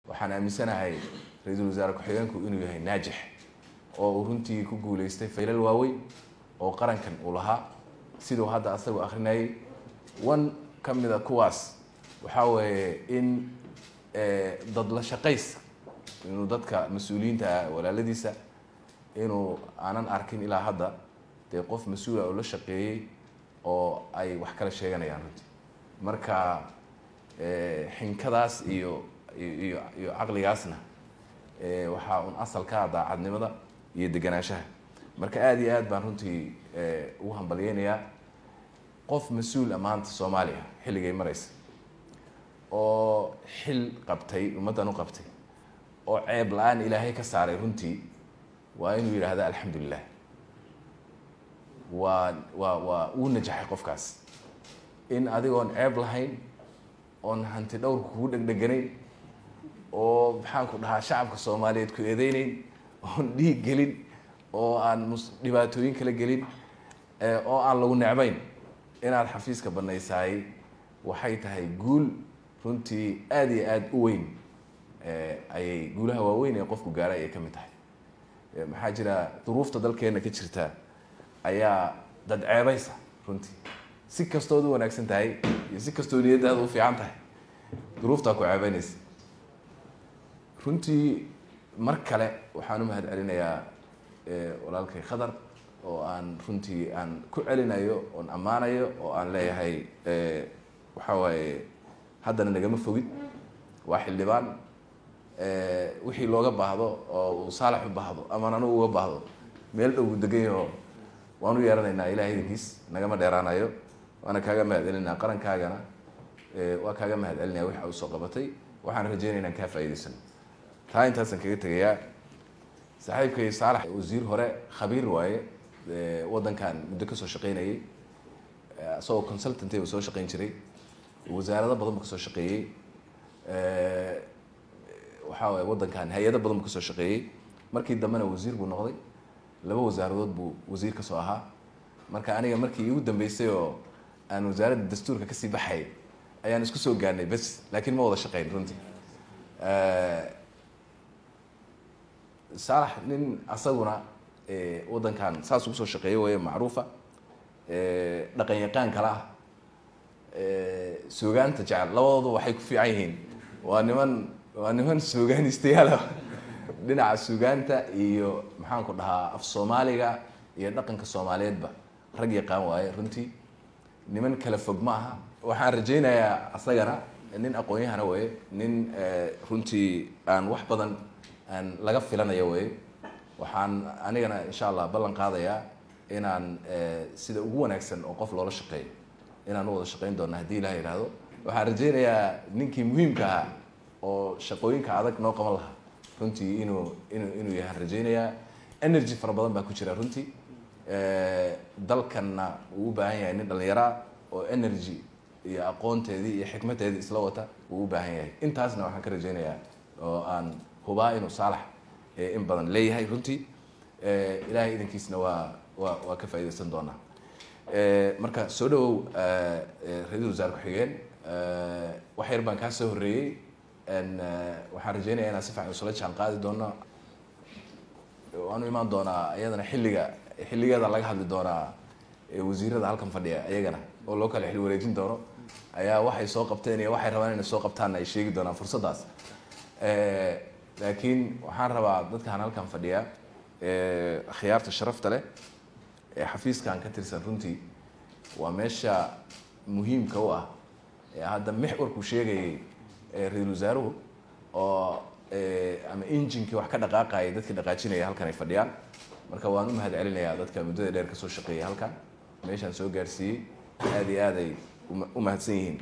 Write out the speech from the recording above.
Waxaan aaminsanahay ra-iisul wasaare ku-xigeenku inuu yahay naajix oo uu runtii ku guuleystay faylal waaweyn oo qarankan uu lahaa, siduu hadda asagoo akrinayay. One ka mida kuwaas waxaa weeye in dad la shaqays, inuu dadka mas-uuliyiinta ah walaaladiisa inuu aanan arkin ilaa hadda dee qof mas-uula oo la shaqeeyey oo ay wax kala sheeganayaan runtii. Marka xinkadaas iyo iyo iyo caqligaasna waxaa un asal ka ah daacadnimada iyo deganaanshaha. Marka aada iyo aad baan runtii ugu hambalyeynayaa qof mas-uul a maanta Soomaaliya xilligay maraysa oo xil qabtay, ummaddan u qabtay oo ceeb la-aan Ilaahay ka saaray. Runtii waa inuu yidhaahda alxamdulilah, waa wuu najaxay qofkaas. In adigoon ceeb lahayn oon hanti dhowrka kugu dhegdheganayn oo maxaan ku dhahaa shacabka Soomaaliyeed ku eedeyneyn oon dhiig gelin oo aan dhibaatooyin kala gelin oo aan lagu necbayn inaad xafiiska banaysaay, waxay tahay guul runtii aada iyo aada u weyn. Ayay guulaha waaweyn ee qofku gaaray ayay ka mid tahay. Maxaa jira, duruufta dalkeena ka jirta ayaa dad ceebaysa runtii. Si kastood u wanaagsan tahay iyo si kastoo niyaddaada u fiican tahay, duruuftaa ku ceebeynaysa runtii. Mar kale waxaan u mahad celinayaa walaalkay Khadar oo aan runtii aan ku celinayo oon ammaanayo oo aan leeyahay waxaa waaye haddana nagama fogid, waa xildhibaan. Wixii looga baahdo oo uu Saalax u baahdo amaan anugu uga baahdo, meel dhow degan yaho, waan u yeeranaynaa. Ilahay idinkiis nagama dheeraanayo. Waana kaaga mahad celinaa, qarankaagana waa kaaga mahad celinaya waxa uu soo qabatay. Waxaan rajeynaya inaan kaa faa'idaysano. Taa intaasaan kaga tegayaa. Saaxiibkay Saalax, wasiir hore, khabiir waaye, waddankan muddo kasoo shaqeynayay, isagoo consultant uu soo shaqeyn jiray, wasaarado badan buu kasoo shaqeeyey. Waxaa waye waddankan hay-ado badan buu kasoo shaqeeyey. Markii dambena wasiir buu noqday, laba wasaaradood buu wasiir kasoo ahaa. Marka aniga markii iigu dambeysay oo aan wasaaradda dastuurka kasii baxay ayaan isku soo gaarnay bes, laakiin ma wada shaqeyn runtii. Saalax nin asaguna waddankan saas ugu soo shaqeeyo waye, macruufa, dhaqan yaqaan kala ah, suugaanta jecel. Labadoodu waxay ku fiican yihiin waa niman suugaanistayaal ah. Dhinaca suugaanta iyo maxaan ku dhahaa af Soomaaliga iyo dhaqanka Soomaaliyeedba rag yaqaan waaye runtii. Niman kala fog ma aha. Waxaan rajaynayaa asagana nin aqoon-yahana waye, nin runtii aan wax badan aan laga filanayo waye. Waxaan anigana insha Allah ballan qaadayaa inaan sida ugu wanaagsan oo qof loola shaqeeyo inaan u wada shaqeyn doono haddii Ilaah yidhaahdo. Waxaan rajaynayaa ninkii muhiimka ahaa oo shaqooyinka adag noo qaban lahaa runtii inuu yahaan rajaynayaa. Energy fara badan baa ku jira runtii. Dalkanna wuu u baahan yahay nin dhallinyaraa oo energy iyo aqoonteedii iyo xikmadeedii isla wata wuu u baahan yahay. Intaasna waxaan ka rajaynayaa oo aan hubaa inuu Saalax in badan leeyahay runtii. Ilaahay idankiisna waa ka faa'iidaysan doonaa. Marka soo dhawow, ra-iisul wasaare ku-xigeen. Wax yar baan kaa soo horreeyey. Waxaan rajeynaya inaan si fiican isula jaan qaadi doono. Waanu imaan doonaa iyadana xilliga xilligeeda laga hadli doonaa. Wasiirada halkan fadhiya iyagana oo loo kala xil wareejin doono ayaa waxay soo qabteen iyo waxay rabaan inay soo qabtaanna ay sheegi doonaan fursaddaas. Laakiin waxaan rabaa dadkaan halkan fadhiya, khiyaarta sharafta leh ee xafiiskan ka tirsan, runtii waa meesha muhiimka u ah ee hadda mixwarku sheegayay ra-iisul wasaaruhu oo ama injinkii wax ka dhaqaaqayay, dadkii dhaqaajinaya halkan ay fadhiyaan. Marka waan u mahad celinayaa dadka muddada dheer kasoo shaqeeyay halkan, meeshaan soo gaarsiiyey. Aada iyo aad ay u mahadsan yihiin.